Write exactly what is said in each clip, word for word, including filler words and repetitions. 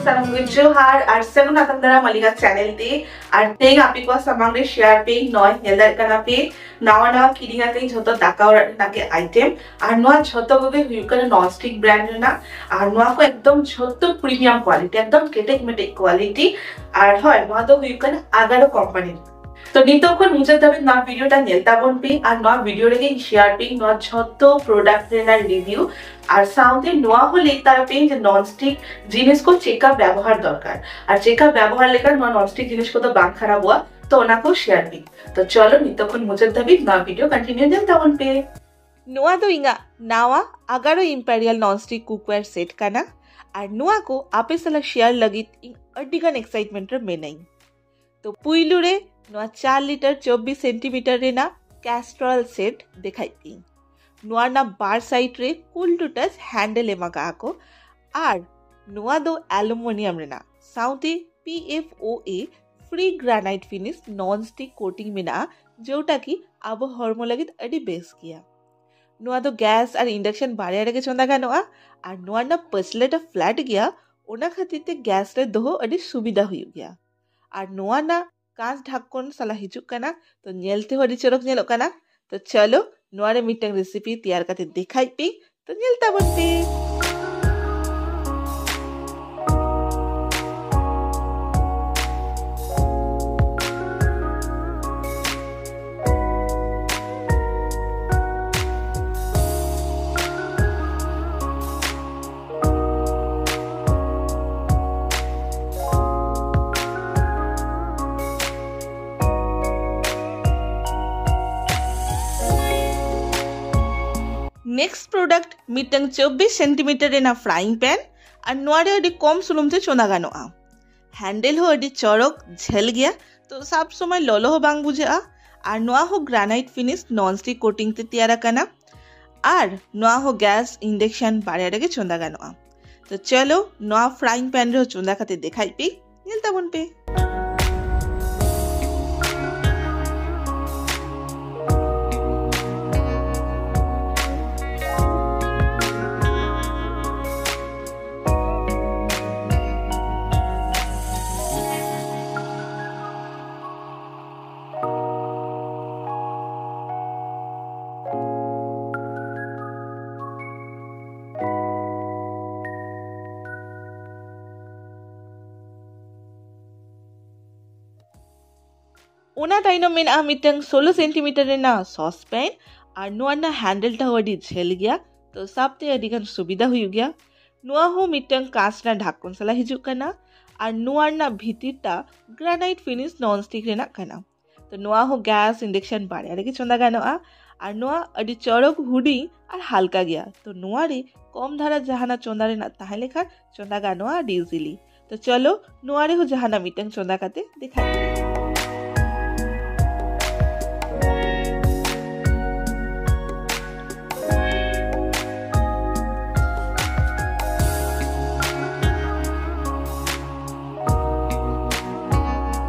ᱥᱟᱱᱟᱢ ᱠᱚᱜᱮ ᱡᱚᱦᱟᱨ ᱟᱨ ᱥᱟᱹᱜᱩᱱ ᱟᱛᱟᱝ ᱫᱟᱨᱟᱢ ᱟᱹᱞᱤᱧᱟᱜ ᱪᱮᱱᱮᱞ ᱛᱮ᱾ ᱟᱨ ᱛᱮᱦᱮᱧ ᱟᱯᱮ ᱠᱚᱣᱟᱜ ᱥᱟᱢᱟᱝ ᱨᱮ ᱥᱮᱭᱟᱨ ᱯᱮ, ᱱᱚᱜᱼᱚᱭ ᱧᱮᱞ ᱫᱟᱲᱮᱭᱟᱜ ᱠᱟᱱᱟ ᱯᱮ ᱱᱟᱣᱟ ᱱᱟᱣᱟ ᱠᱤᱨᱤᱧ ᱟᱹᱠᱷᱨᱤᱧ ᱡᱷᱚᱛᱚ ᱫᱟᱠᱟ ᱚᱲᱟᱜ ᱨᱮᱱᱟᱜ ᱜᱮ ᱟᱭᱴᱮᱢ᱾ ᱟᱨ ᱱᱚᱣᱟ ᱡᱷᱚᱛᱚ ᱠᱚᱜᱮ ᱦᱩᱭᱩᱜ ᱠᱟᱱᱟ ᱱᱚᱱ ᱥᱴᱤᱠ ᱵᱨᱟᱱᱰ ᱨᱮᱱᱟᱜ᱾ ᱟᱨ ᱱᱚᱣᱟ ᱠᱚ ᱮᱠᱫᱚᱢ ᱡᱷᱚᱛᱚ ᱯᱨᱤᱢᱤᱭᱟᱢ ᱠᱳᱣᱟᱞᱤᱴᱤ, ᱮᱠᱫᱚᱢ ᱠᱮᱴᱮᱡ ᱢᱮᱴᱮᱡ ᱠᱳᱣᱟᱞᱤᱴᱤ᱾ ᱟᱨ ᱦᱳᱭ, ᱱᱚᱣᱟ ᱫᱚ ᱦᱩᱭᱩᱜ ᱠᱟᱱᱟ ᱟᱜᱟᱨᱚ ᱠᱳᱢᱯᱟᱱᱤ᱾ ᱛᱚ ᱱᱤᱛᱚᱜ ᱠᱷᱚᱱ ᱢᱩᱪᱟᱹᱫ ᱫᱷᱟᱹᱵᱤᱡ ᱱᱚᱣᱟ ᱵᱷᱤᱰᱤᱭᱳᱴᱟ ᱧᱮᱞ ᱛᱟᱵᱚᱱ ᱯᱮ ᱟᱨ ᱱᱚᱣᱟ ᱵᱷᱤᱰᱤᱭᱳ ᱨᱮᱜᱮ ᱤᱧ ᱥᱮᱭᱟᱨ ᱯᱮ ᱱᱚᱣᱟ ᱡᱷᱚᱛᱚ ᱯᱨᱚᱰᱟᱠᱴ ᱨᱮᱱᱟᱜ ᱨᱤᱵᱷᱤᱭᱩ᱾ ᱟᱨ ᱥᱟᱶᱛᱮ ᱱᱚᱣᱟ ᱦᱚᱸ ᱞᱟᱹᱭ ᱛᱟᱨᱟ ᱯᱮ ᱡᱮ ᱱᱚᱱ ᱥᱴᱤᱠ ᱡᱤᱱᱤᱥ ᱠᱚ ᱪᱮᱠᱟ ᱵᱮᱵᱚᱦᱟᱨ ᱫᱚᱨᱠᱟᱨ ᱟᱨ ᱪᱮᱠᱟ ᱵᱮᱵᱚᱦᱟᱨ ᱞᱮᱠᱷᱟᱱ ᱱᱚᱣᱟ ᱱᱚᱱ ᱥᱴᱤᱠ ᱡᱤᱱᱤᱥ ᱠᱚᱫᱚ ᱵᱟᱝ ᱠᱷᱟᱨᱟᱯᱚᱜᱼᱟ, ᱛᱚ ᱚᱱᱟ ᱠᱚ ᱥᱮᱭᱟᱨ ᱯᱮ᱾ ᱛᱚ ᱪᱚᱞᱚ ᱱᱤᱛᱚᱜ ᱠᱷᱚᱱ ᱢᱩᱪᱟᱹᱫ ᱫᱷᱟᱹᱵᱤᱡ ᱱᱚᱣᱟ ᱵᱷᱤᱰᱤᱭᱳ ᱠᱚᱱᱴᱤᱱᱤᱭᱩ ᱧᱮᱞ ᱛᱟᱵᱚᱱ ᱯᱮ᱾ ᱱᱚᱣᱟ ᱫᱚ ᱤᱧᱟᱹᱜ ᱱᱟᱣᱟ ᱟᱜᱟᱨᱚ ᱤᱢᱯᱮᱨᱤᱭᱟᱞ ᱱᱚᱱ ᱥᱴᱤᱠ ᱠᱩᱠᱣᱮᱨ ᱥᱮᱴ ᱠᱟᱱᱟ᱾ ᱟᱨ ᱱᱚᱣᱟ ᱠᱚ ᱟᱯᱮ ᱥᱟᱞᱟᱜ ᱥᱮᱭᱟᱨ ᱞᱟᱹᱜᱤᱫ ᱤᱧ ᱟᱹᱰᱤ ᱜᱟᱱ ᱮᱠᱥᱟᱭᱤᱴᱢᱮᱱᱴ ᱨᱮ ᱢᱮᱱᱟᱹᱧ᱾ ᱛᱚ ᱯᱩᱭᱞᱩ ᱨᱮ ᱱᱚᱣᱟ ᱪᱟᱨ ᱞᱤᱴᱟᱨ ᱪᱚᱵᱵᱤᱥ ᱥᱮᱱᱴᱤᱢᱤᱴᱟᱨ ᱨᱮᱱᱟᱜ ᱠᱮᱥᱴᱨᱚᱞ ᱥᱮᱴ ᱫᱮᱠᱷᱟᱭ ᱯᱮ᱾ ᱱᱚᱣᱟ ᱨᱮᱱᱟᱜ ᱵᱟᱨ ᱥᱟᱭᱤᱰ ᱨᱮ ᱠᱩᱞ ᱴᱩ ᱴᱟᱪ ᱦᱮᱱᱰᱮᱞ ᱮᱢ ᱟᱠᱟᱫᱼᱟ ᱠᱚ᱾ ᱟᱨ ᱱᱚᱣᱟ ᱫᱚ ᱟᱞᱩᱢᱤᱱᱤᱭᱟᱢ ᱨᱮᱱᱟᱜ ᱥᱟᱶᱛᱮ ᱯᱤ ᱮᱯᱷ ᱳ ᱮ ᱯᱷᱨᱤ ᱜᱨᱟᱱᱟᱭᱤᱴ ᱯᱷᱤᱱᱤᱥ ᱱᱚᱱ ᱥᱴᱤᱠ ᱠᱳᱴᱤᱝ ᱢᱮᱱᱟᱜᱼᱟ, ᱡᱮᱴᱟ ᱠᱤ ᱟᱵᱚ ᱦᱚᱲᱢᱚ ᱞᱟᱹᱜᱤᱫ ᱟᱹᱰᱤ ᱵᱮᱥ ᱜᱮᱭᱟ᱾ ᱱᱚᱣᱟ ᱫᱚ ᱜᱮᱥ ᱟᱨ ᱤᱱᱰᱟᱠᱥᱚᱱ ᱵᱟᱨᱭᱟ ᱨᱮᱜᱮ ᱪᱚᱸᱫᱟ ᱜᱟᱱᱚᱜᱼᱟ᱾ ᱟᱨ ᱱᱚᱣᱟ ᱨᱮᱱᱟᱜ ᱯᱟᱹᱪᱷᱞᱟᱹᱴᱟ ᱯᱷᱞᱮᱴ ᱜᱮᱭᱟ, ᱚᱱᱟ ᱠᱷᱟᱹᱛᱤᱨ ᱛᱮ ᱜᱮᱥ ᱨᱮ ᱫᱚᱦᱚ ᱟᱹᱰᱤ ᱥᱩᱵᱤᱫᱷᱟ ᱦᱩᱭᱩᱜ ᱜᱮᱭᱟ᱾ ᱟᱨ ᱱᱚᱣᱟ ᱨᱮᱱᱟᱜ ᱠᱟᱸᱪ ᱰᱷᱟᱠᱚᱱ ᱥᱟᱞᱟᱜ ᱦᱤᱡᱩᱜ ᱠᱟᱱᱟ, ᱛᱚ ᱧᱮᱞ ᱛᱮᱦᱚᱸ ᱟᱹᱰᱤ ᱪᱚᱨᱚᱠ ᱧᱮᱞᱚᱜ ᱠᱟᱱᱟ᱾ ᱛᱚ ᱪᱚᱞᱚ ᱱᱚᱣᱟ ᱨᱮ ᱢᱤᱫᱴᱟᱝ ᱨᱮᱥᱤᱯᱤ ᱛᱮᱭᱟᱨ ᱠᱟᱛᱮ ᱫᱮᱠᱷᱟᱭ ᱯᱮ, ᱛᱚ ᱧᱮᱞ ᱛᱟᱵᱚᱱ ᱯᱮ᱾ ᱱᱮᱠᱥᱴ ᱯᱨᱚᱰᱟᱠᱴ ᱢᱤᱫᱴᱟᱝ ᱪᱚᱵᱵᱤᱥ ᱥᱮᱱᱴᱤᱢᱤᱴᱟᱨ ᱨᱮᱱᱟᱜ ᱯᱷᱨᱟᱭᱤᱝ ᱯᱮᱱ᱾ ᱟᱨ ᱱᱚᱣᱟ ᱨᱮ ᱟᱹᱰᱤ ᱠᱚᱢ ᱥᱩᱱᱩᱢ ᱛᱮ ᱪᱚᱸᱫᱟ ᱜᱟᱱᱚᱜᱼᱟ᱾ ᱦᱮᱱᱰᱮᱞ ᱦᱚᱸ ᱟᱹᱰᱤ ᱪᱚᱨᱚᱠ ᱡᱷᱟᱹᱞ ᱜᱮᱭᱟ, ᱛᱚ ᱥᱟᱵ ᱥᱚᱢᱚᱭ ᱞᱚᱞᱚ ᱦᱚᱸ ᱵᱟᱝ ᱵᱩᱡᱷᱟᱹᱜᱼᱟ᱾ ᱟᱨ ᱱᱚᱣᱟ ᱦᱚᱸ ᱜᱨᱟᱱᱟᱭᱤᱴ ᱯᱷᱤᱱᱤᱥ ᱱᱚᱱ ᱥᱴᱤᱠ ᱠᱳᱴᱤᱝ ᱛᱮ ᱛᱮᱭᱟᱨ ᱟᱠᱟᱱᱟ᱾ ᱟᱨ ᱱᱚᱣᱟ ᱦᱚᱸ ᱜᱮᱥ ᱤᱱᱰᱟᱠᱥᱚᱱ ᱵᱟᱨᱭᱟ ᱨᱮᱜᱮ ᱪᱚᱸᱫᱟ ᱜᱟᱱᱚᱜᱼᱟ᱾ ᱛᱚ ᱪᱚᱞᱚ ᱱᱚᱣᱟ ᱯᱷᱨᱟᱭᱤᱝ ᱯᱮᱱ ᱨᱮᱦᱚᱸ ᱪᱚᱸᱫᱟ ᱠᱟᱛᱮ ᱫᱮᱠᱷᱟᱭ ᱯᱮ, ᱧᱮᱞ ᱛᱟᱵᱚᱱ ᱯᱮ᱾ ᱚᱱᱟ ᱛᱟᱭᱱᱚᱢ ᱢᱮᱱᱟᱜᱼᱟ ᱢᱤᱫᱴᱟᱝ ᱥᱳᱞᱳ ᱥᱮᱱᱴᱤᱢᱤᱴᱟᱨ ᱨᱮᱱᱟᱜ ᱥᱚᱥᱯᱮᱱ, ᱟᱨ ᱱᱚᱣᱟ ᱨᱮᱱᱟᱜ ᱦᱮᱱᱰᱮᱞ ᱴᱟᱜ ᱦᱚᱸ ᱟᱹᱰᱤ ᱡᱷᱟᱹᱞ ᱜᱮᱭᱟ, ᱛᱚ ᱥᱟᱵᱛᱮ ᱟᱹᱰᱤ ᱜᱟᱱ ᱥᱩᱵᱤᱫᱷᱟ ᱦᱩᱭᱩᱜ ᱜᱮᱭᱟ᱾ ᱱᱚᱣᱟ ᱦᱚᱸ ᱢᱤᱫᱴᱟᱝ ᱠᱟᱸᱪ ᱨᱮᱱᱟᱜ ᱰᱷᱟᱠᱚᱱ ᱥᱟᱞᱟᱜ ᱦᱤᱡᱩᱜ ᱠᱟᱱᱟ, ᱟᱨ ᱱᱚᱣᱟ ᱨᱮᱱᱟᱜ ᱵᱷᱤᱛᱤᱨ ᱴᱟᱜ ᱜᱨᱟᱱᱟᱭᱤᱴ ᱯᱷᱤᱱᱤᱥ ᱱᱚᱱ ᱥᱴᱤᱠ ᱨᱮᱱᱟᱜ ᱠᱟᱱᱟ᱾ ᱛᱚ ᱱᱚᱣᱟ ᱦᱚᱸ ᱜᱮᱥ ᱤᱱᱰᱟᱠᱥᱚᱱ ᱵᱟᱨᱭᱟ ᱨᱮᱜᱮ ᱪᱚᱸᱫᱟ ᱜᱟᱱᱚᱜᱼᱟ, ᱟᱨ ᱱᱚᱣᱟ ᱟᱹᱰᱤ ᱪᱚᱨᱚᱠ ᱦᱩᱰᱤᱧ ᱟᱨ ᱦᱟᱞᱠᱟ ᱜᱮᱭᱟ᱾ ᱛᱚ ᱱᱚᱣᱟ ᱨᱮ ᱠᱚᱢ ᱫᱷᱟᱨᱟ ᱡᱟᱦᱟᱱᱟᱜ ᱪᱚᱸᱫᱟ ᱨᱮᱱᱟᱜ ᱛᱟᱦᱮᱸ ᱞᱮᱠᱷᱟᱱ ᱪᱚᱸᱫᱟ ᱜᱟᱱᱚᱜᱼᱟ ᱟᱹᱰᱤ ᱤᱡᱤᱞᱤ᱾ ᱛᱚ ᱪᱚᱞᱚ ᱱᱚᱣᱟ ᱨᱮᱦᱚᱸ ᱡᱟᱦᱟᱱᱟᱜ ᱢᱤᱫᱴᱟᱝ ᱪᱚᱸᱫᱟ ᱠᱟᱛᱮ ᱫᱮᱠᱷᱟᱭ ᱯᱮ᱾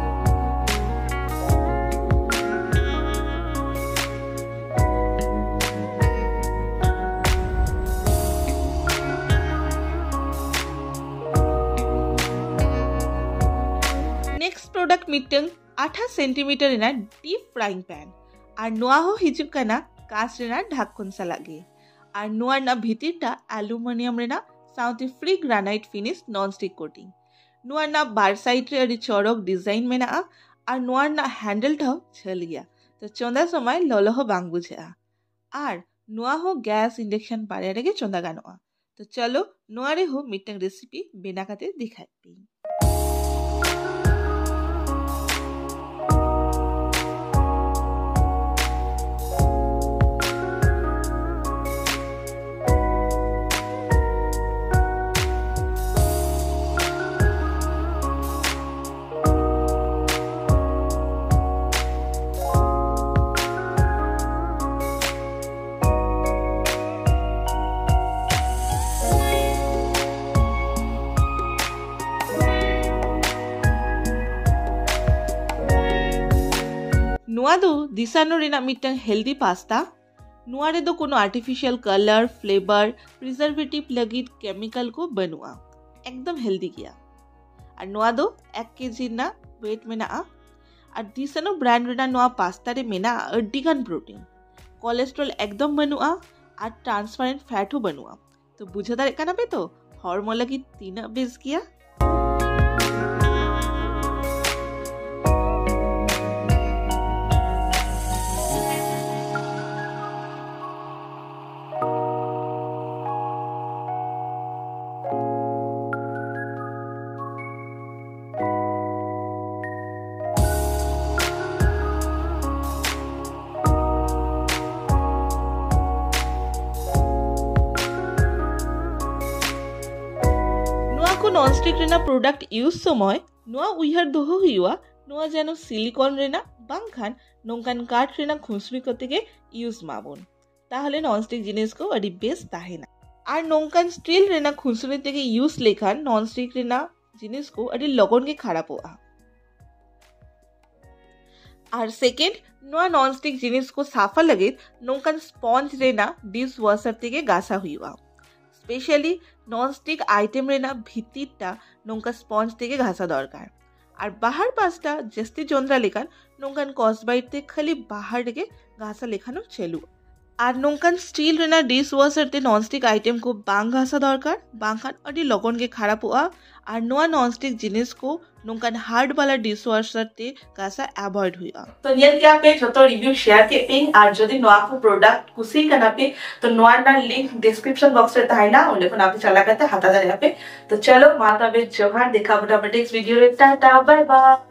ᱱᱮᱠᱥᱴ ᱯᱨᱚᱰᱟᱠᱴ ᱢᱤᱫᱴᱟᱝ ᱟᱴᱷᱟᱥ ᱥᱮᱱᱴᱤᱢᱤᱴᱟᱨ ᱨᱮᱱᱟᱜ ᱰᱤᱯ ᱯᱷᱨᱟᱭᱤᱝ ᱯᱮᱱ, ᱟᱨ ᱱᱚᱣᱟ ᱦᱚᱸ ᱦᱤᱡᱩᱜ ᱠᱟᱱᱟ ᱠᱟᱸᱪ ᱨᱮᱱᱟᱜ ᱰᱷᱟᱠᱚᱱ ᱥᱟᱞᱟᱜ ᱜᱮ᱾ ᱟᱨ ᱱᱚᱣᱟ ᱨᱮᱱᱟᱜ ᱵᱷᱤᱛᱤᱨ ᱴᱟᱜ ᱟᱞᱩᱢᱤᱱᱤᱭᱟᱢ ᱨᱮᱱᱟᱜ ᱥᱟᱶᱛᱮ ᱯᱷᱨᱤ ᱜᱨᱟᱱᱟᱭᱤᱴ ᱯᱷᱤᱱᱤᱥ ᱱᱚᱱ ᱥᱴᱤᱠ ᱠᱳᱴᱤᱝ᱾ ᱱᱚᱣᱟ ᱨᱮᱱᱟᱜ ᱵᱟᱨ ᱥᱟᱭᱤᱰ ᱨᱮ ᱟᱹᱰᱤ ᱪᱚᱨᱚᱠ ᱰᱤᱡᱟᱭᱤᱱ ᱢᱮᱱᱟᱜᱼᱟ, ᱟᱨ ᱱᱚᱣᱟ ᱨᱮᱱᱟᱜ ᱦᱮᱱᱰᱮᱞ ᱴᱟᱜ ᱦᱚᱸ ᱡᱷᱟᱹᱞ ᱜᱮᱭᱟ, ᱛᱚ ᱪᱚᱸᱫᱟ ᱥᱚᱢᱚᱭ ᱞᱚᱞᱚ ᱦᱚᱸ ᱵᱟᱝ ᱵᱩᱡᱷᱟᱹᱜᱼᱟ᱾ ᱟᱨ ᱱᱚᱣᱟ ᱦᱚᱸ ᱜᱮᱥ ᱤᱱᱰᱟᱠᱥᱚᱱ ᱵᱟᱨᱭᱟ ᱨᱮᱜᱮ ᱪᱚᱸᱫᱟ ᱜᱟᱱᱚᱜᱼᱟ᱾ ᱛᱚ ᱪᱚᱞᱚ ᱱᱚᱣᱟ ᱨᱮᱦᱚᱸ ᱢᱤᱫᱴᱟᱝ ᱨᱮᱥᱤᱯᱤ ᱵᱮᱱᱟᱣ ᱠᱟᱛᱮ ᱫᱮᱠᱷᱟᱭ ᱯᱮ᱾ ᱱᱚᱣᱟ ᱫᱚ ᱫᱤᱥᱟᱱᱳ ᱨᱮᱱᱟᱜ ᱢᱤᱫᱴᱟᱝ ᱦᱮᱞᱫᱤ ᱯᱟᱥᱛᱟ᱾ ᱱᱚᱣᱟ ᱨᱮᱫᱚ ᱠᱳᱱᱳ ᱟᱨᱴᱤᱯᱷᱤᱥᱤᱭᱟᱞ ᱠᱟᱞᱟᱨ, ᱯᱷᱞᱮᱵᱟᱨ, ᱯᱨᱤᱡᱟᱨᱵᱷᱮᱴᱤᱵᱷ ᱞᱟᱹᱜᱤᱫ ᱠᱮᱢᱤᱠᱟᱞ ᱠᱚ ᱵᱟᱹᱱᱩᱜᱼᱟ᱾ ᱮᱠᱫᱚᱢ ᱦᱮᱞᱫᱤ ᱜᱮᱭᱟ᱾ ᱟᱨ ᱱᱚᱣᱟ ᱫᱚ ᱮᱠ ᱠᱮᱡᱤ ᱨᱮᱱᱟᱜ ᱣᱮᱴ ᱢᱮᱱᱟᱜᱼᱟ᱾ ᱟᱨ ᱫᱤᱥᱟᱱᱳ ᱵᱨᱟᱱᱰ ᱨᱮᱱᱟᱜ ᱱᱚᱣᱟ ᱯᱟᱥᱛᱟ ᱨᱮ ᱢᱮᱱᱟᱜᱼᱟ ᱟᱹᱰᱤ ᱜᱟᱱ ᱯᱨᱳᱴᱤᱱ᱾ ᱠᱚᱞᱮᱥᱴᱨᱚᱞ ᱮᱠᱫᱚᱢ ᱵᱟᱹᱱᱩᱜᱼᱟ, ᱟᱨ ᱴᱨᱟᱱᱥᱯᱟᱨᱮᱱᱴ ᱯᱷᱮᱴ ᱦᱚᱸ ᱵᱟᱹᱱᱩᱜᱼᱟ᱾ ᱛᱚ ᱵᱩᱡᱷᱟᱹᱣ ᱫᱟᱲᱮᱭᱟᱜ ᱠᱟᱱᱟ ᱯᱮ ᱛᱚ ᱦᱚᱲᱢᱚ ᱞᱟᱹᱜᱤᱫ ᱛᱤᱱᱟᱹᱜ ᱵᱮᱥ ᱜᱮᱭᱟ? ᱱᱚᱱ ᱥᱴᱤᱠ ᱨᱮᱱᱟᱜ ᱯᱨᱚᱰᱟᱠᱴ ᱤᱭᱩᱡᱽ ᱥᱚᱢᱚᱭ ᱱᱚᱣᱟ ᱩᱭᱦᱟᱹᱨ ᱫᱚᱦᱚ ᱦᱩᱭᱩᱜᱼᱟ, ᱱᱚᱣᱟ ᱡᱮᱱᱚ ᱥᱤᱞᱤᱠᱚᱱ ᱨᱮᱱᱟᱜ ᱵᱟᱝᱠᱷᱟᱱ ᱱᱚᱝᱠᱟᱱ ᱠᱟᱴ ᱨᱮᱱᱟᱜ ᱠᱷᱩᱥᱱᱤ ᱠᱚᱛᱮ ᱜᱮ ᱤᱭᱩᱡᱽ ᱢᱟᱵᱚᱱ, ᱛᱟᱦᱚᱞᱮ ᱱᱚᱱ ᱥᱴᱤᱠ ᱡᱤᱱᱤᱥ ᱠᱚ ᱟᱹᱰᱤ ᱵᱮᱥ ᱛᱟᱦᱮᱱᱟ᱾ ᱟᱨ ᱱᱚᱝᱠᱟᱱ ᱥᱴᱤᱞ ᱨᱮᱱᱟᱜ ᱠᱷᱩᱥᱱᱤ ᱛᱮᱜᱮ ᱤᱭᱩᱡᱽ ᱞᱮᱠᱷᱟᱱ ᱱᱚᱱ ᱥᱴᱤᱠ ᱨᱮᱱᱟᱜ ᱡᱤᱱᱤᱥ ᱠᱚ ᱟᱹᱰᱤ ᱞᱚᱜᱚᱱ ᱜᱮ ᱠᱷᱟᱨᱟᱯᱚᱜᱼᱟ᱾ ᱟᱨ ᱥᱮᱠᱮᱱᱰ, ᱱᱚᱣᱟ ᱱᱚᱱ ᱥᱴᱤᱠ ᱡᱤᱱᱤᱥ ᱠᱚ ᱥᱟᱯᱷᱟ ᱞᱟᱹᱜᱤᱫ ᱱᱚᱝᱠᱟᱱ ᱥᱯᱚᱧᱡᱽ ᱨᱮᱱᱟᱜ ᱰᱤᱥ ᱣᱟᱥᱟᱨ ᱛᱮᱜᱮ ᱜᱟᱥᱟᱣ ᱦᱩᱭᱩᱜᱼᱟ᱾ ᱥᱯᱮᱥᱟᱞᱤ ᱱᱚᱱ ᱥᱴᱤᱠ ᱟᱭᱴᱮᱢ ᱨᱮᱱᱟᱜ ᱵᱷᱤᱛᱤᱨ ᱴᱟ ᱱᱚᱝᱠᱟ ᱥᱯᱚᱧᱡᱽ ᱛᱮᱜᱮ ᱜᱷᱟᱥᱟ ᱫᱚᱨᱠᱟᱨ᱾ ᱟᱨ ᱵᱟᱦᱟᱨ ᱯᱟᱥᱴᱟ ᱡᱟᱹᱥᱛᱤ ᱡᱚᱸᱫᱽᱨᱟ ᱞᱮᱠᱷᱟᱱ ᱱᱚᱝᱠᱟᱱ ᱠᱚᱥᱵᱟᱭᱤᱴ ᱛᱮ ᱠᱷᱟᱹᱞᱤ ᱵᱟᱦᱟᱨ ᱨᱮᱜᱮ ᱜᱷᱟᱥᱟ ᱞᱮᱠᱷᱟᱱ ᱦᱚᱸ ᱪᱟᱹᱞᱩᱜᱼᱟ᱾ ᱟᱨ ᱱᱚᱝᱠᱟᱱ ᱥᱴᱤᱞ ᱨᱮᱱᱟᱜ ᱰᱤᱥ ᱣᱟᱥᱟᱨ ᱛᱮ ᱱᱚᱱ ᱥᱴᱤᱠ ᱟᱭᱴᱮᱢ ᱠᱚ ᱵᱟᱝ ᱜᱷᱟᱥᱟ ᱫᱚᱨᱠᱟᱨ, ᱵᱟᱝᱠᱷᱟᱱ ᱟᱹᱰᱤ ᱞᱚᱜᱚᱱ ᱜᱮ ᱠᱷᱟᱨᱟᱯᱚᱜᱼᱟ᱾ ᱟᱨ ᱱᱚᱣᱟ ᱱᱚᱱ ᱥᱴᱤᱠ ᱡᱤᱱᱤᱥ ᱠᱚ ᱱᱚᱝᱠᱟᱱ ᱦᱟᱨᱰ ᱵᱟᱞᱟ ᱰᱤᱥ ᱣᱟᱥᱟᱨ ᱛᱮ ᱜᱷᱟᱥᱟ ᱮᱵᱷᱚᱭᱮᱰ ᱦᱩᱭᱩᱜᱼᱟ᱾ ᱛᱚ ᱧᱮᱞ ᱠᱮᱜᱼᱟ ᱯᱮ, ᱡᱷᱚᱛᱚ ᱨᱤᱵᱷᱤᱭᱩ ᱥᱮᱭᱟᱨ ᱠᱮᱫ ᱯᱮ, ᱟᱨ ᱡᱩᱫᱤ ᱱᱚᱣᱟ ᱠᱚ ᱯᱨᱚᱰᱟᱠᱴ ᱠᱩᱥᱤ ᱠᱟᱱᱟ ᱯᱮ, ᱛᱚ ᱱᱚᱣᱟ ᱨᱮᱱᱟᱜ ᱞᱤᱝᱠ ᱰᱤᱥᱠᱨᱤᱯᱥᱚᱱ ᱵᱚᱠᱥ ᱨᱮ ᱛᱟᱦᱮᱱᱟ, ᱚᱸᱰᱮ ᱠᱷᱚᱱ ᱟᱯᱮ ᱪᱟᱞᱟᱣ ᱠᱟᱛᱮ ᱦᱟᱛᱟᱣ ᱫᱟᱲᱮᱭᱟᱜᱼᱟ ᱯᱮ᱾ ᱛᱚ ᱪᱚᱞᱚ ᱢᱟ ᱛᱚᱵᱮ ᱡᱚᱦᱟᱨ, ᱫᱮᱠᱷᱟ ᱵᱚᱱᱟ ᱱᱮᱠᱥᱴ ᱵᱷᱤᱰᱤᱭᱳ ᱨᱮ, ᱴᱟᱴᱟ, ᱵᱟᱭ ᱵᱟᱭ᱾